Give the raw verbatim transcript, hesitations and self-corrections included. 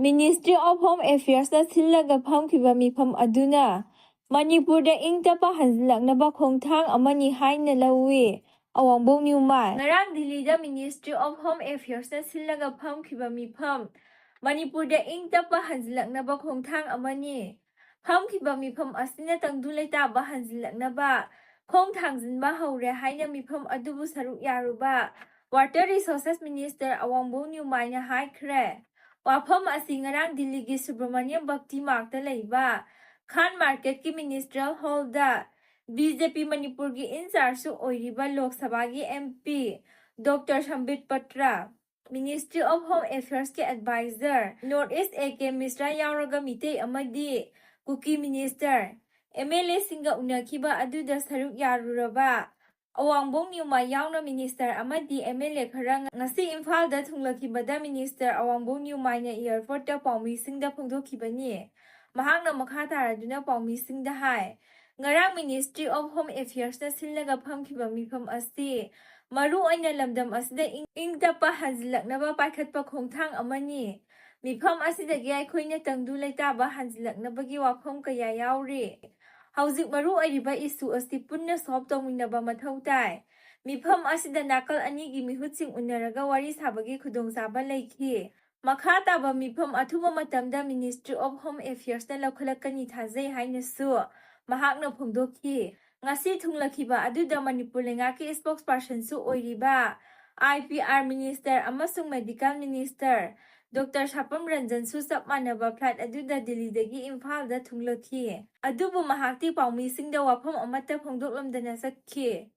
Ministry of Home Affairsꯅ ꯁꯤꯜꯂꯒ ꯐꯝꯈꯤꯕ ꯃꯤꯐꯝ ꯑꯗꯨꯅ ꯃꯅꯤꯄꯨꯔꯗ ꯏꯪ ꯇꯞꯄ ꯍꯟꯖꯤꯜꯂꯛꯅꯕ ꯈꯣꯡꯊꯥꯡ ꯑꯃꯅꯤ ꯍꯥꯏꯅ ꯂꯧꯏ꯫ ꯑꯋꯥꯡꯕꯧ ꯅ꯭ꯌꯨꯃꯥꯏ꯫ ꯉꯔꯥꯡ ꯗꯤꯜꯂꯤꯗ Ministry of Home Affairsꯅ ꯁꯤꯜꯂꯒ ꯐꯝꯈꯤꯕ ꯃꯤꯐꯝ, ꯃꯅꯤꯄꯨꯔꯗ ꯏꯪ ꯇꯞꯄ ꯍꯟꯖꯤꯜꯂꯛꯅꯕ ꯈꯣꯡꯊꯥꯡ ꯑꯃꯅꯤ꯫ ꯐꯝꯈꯤꯕ ꯃꯤꯐꯝ ꯑꯁꯤꯅ ꯇꯪꯗꯨ ꯂꯩꯇꯥꯕ ꯍꯟꯖꯤꯜꯂꯛꯅꯕ ꯈꯣꯡ ꯊꯥꯡꯖꯤꯟꯕ ꯍꯧꯔꯦ ꯍꯥꯏꯅ ꯃꯤꯐꯝ ꯑꯗꯨꯕꯨ ꯁꯔꯨꯛ ꯌꯥꯔꯨꯕ Water Resources Minister ꯑꯋꯥꯡꯕꯧ ꯅ꯭ꯌꯨꯃꯥꯏꯅ ꯍꯥꯏꯈ꯭ꯔꯦ꯫ ꯋꯥꯐꯝ ꯑꯁꯤ ꯉꯔꯥꯡ ꯗꯤꯜꯂꯤꯒꯤ ꯁꯨꯕ꯭ꯔꯃꯅꯤꯌꯝ ꯚꯛꯇꯤ ꯃꯥꯔꯛꯇ ꯂꯩꯕ ꯈꯥꯟ ꯃꯥꯔꯀꯦꯠꯀꯤ Ministerial Hallꯗ BJP ꯃꯅꯤꯄꯨꯔꯒꯤ in chargeꯁꯨ ꯑꯣꯏꯔꯤꯕ ꯂꯣꯛ ꯁꯚꯥꯒꯤ MP Doctor ꯁꯝꯕꯤꯠ Patra, Ministry of Home Affairsꯀꯤ advisor North East A K ꯃꯤꯁ꯭ꯔꯥ ꯌꯥꯎꯔꯒ ꯃꯤꯇꯩ ꯑꯃꯗꯤ ꯀꯨꯀꯤ minister, MLAꯁꯤꯡꯒ ꯎꯅꯈꯤꯕ ꯑꯗꯨꯗ ꯁꯔꯨꯛ ꯌꯥꯔꯨꯔꯕ ꯑꯋꯥꯡꯕꯧ ꯅ꯭ꯌꯨꯃꯥꯏ ꯌꯥꯎꯅ minister ꯑꯃꯗꯤ MLA ꯈꯔ ꯉꯁꯤ ꯏꯝꯐꯥꯜꯗ ꯊꯨꯡꯂꯈꯤꯕꯗ Minister ꯑꯋꯥꯡꯕꯧ ꯅ꯭ꯌꯨꯃꯥꯏꯅ airportꯇ ꯄꯥꯎꯃꯤꯁꯤꯡꯗ ꯐꯣꯡꯗꯣꯛꯈꯤꯕꯅꯤ꯫ ꯃꯍꯥꯛꯅ ꯃꯈꯥ ꯇꯥꯔꯗꯨꯅ ꯄꯥꯎꯃꯤꯁꯤꯡꯗ ꯍꯥꯏ, ꯉꯔꯥꯡ Ministry of Home Affairsꯅ ꯁꯤꯜꯂꯒ ꯐꯝꯈꯤꯕ ꯃꯤꯐꯝ ꯑꯁꯤ ꯃꯔꯨ ꯑꯣꯏꯅ ꯂꯝꯗꯝ ꯑꯁꯤꯗ ꯏꯪ, ꯏꯪ ꯇꯞꯄ ꯍꯟꯖꯤꯜꯂꯛꯅꯕ ꯄꯥꯏꯈꯠꯄ ꯈꯣꯡꯊꯥꯡ ꯑꯃꯅꯤ꯫ ꯃꯤꯐꯝ ꯑꯁꯤꯗꯒꯤ ꯑꯩꯈꯣꯏꯅ ꯇꯪꯗꯨ ꯂꯩꯇꯥꯕ ꯍꯟꯖꯤꯜꯂꯛꯅꯕꯒꯤ ꯋꯥꯐꯝ ꯀꯌꯥ ꯌꯥꯎꯔꯤ꯫ ꯍꯧꯖꯤꯛ ꯃꯔꯨ ꯑꯣꯏꯔꯤꯕ issue ꯑꯁꯤ ꯄꯨꯟꯅ solve ꯇꯧꯃꯤꯟꯅꯕ ꯃꯊꯧ ꯇꯥꯏ꯫ ꯃꯤꯐꯝ ꯑꯁꯤꯗ ꯅꯥꯀꯜ ꯑꯅꯤꯒꯤ ꯃꯤꯍꯨꯠꯁꯤꯡ ꯎꯅꯔꯒ ꯋꯥꯔꯤ ꯁꯥꯕꯒꯤ ꯈꯨꯗꯣꯡꯆꯥꯕ ꯂꯩꯈꯤ꯫ ꯃꯈꯥ ꯇꯥꯕ ꯃꯤꯐꯝ ꯑꯊꯨꯕ ꯃꯇꯝꯗ Ministry of Home Affairsꯅ ꯂꯧꯈꯠꯂꯛꯀꯅꯤ ꯊꯥꯖꯩ ꯍꯥꯏꯅꯁꯨ ꯃꯍꯥꯛꯅ ꯐꯣꯡꯗꯣꯛꯈꯤ꯫ ꯉꯁꯤ ꯊꯨꯡꯂꯈꯤꯕ ꯑꯗꯨꯗ ꯃꯅꯤꯄꯨꯔ ꯂꯩꯉꯥꯛꯀꯤ spokespersonꯁꯨ ꯑꯣꯏꯔꯤꯕ IPR minister ꯑꯃꯁꯨꯡ medical minister Doctor ꯁꯥꯄꯝ ꯔꯟꯖꯟꯁꯨ ꯆꯞ ꯃꯥꯟꯅꯕ flight ꯑꯗꯨꯗ ꯗꯤꯜꯂꯤꯗꯒꯤ ꯏꯝꯐꯥꯜꯗ ꯊꯨꯡꯂꯈꯤ꯫ ꯑꯗꯨꯕꯨ ꯃꯍꯥꯛꯇꯤ ꯄꯥꯎꯃꯤꯁꯤꯡꯗ ꯋꯥꯐꯝ ꯑꯃꯠꯇ ꯐꯣꯡꯗꯣꯛꯂꯝꯗꯅ ꯆꯠꯈꯤ꯫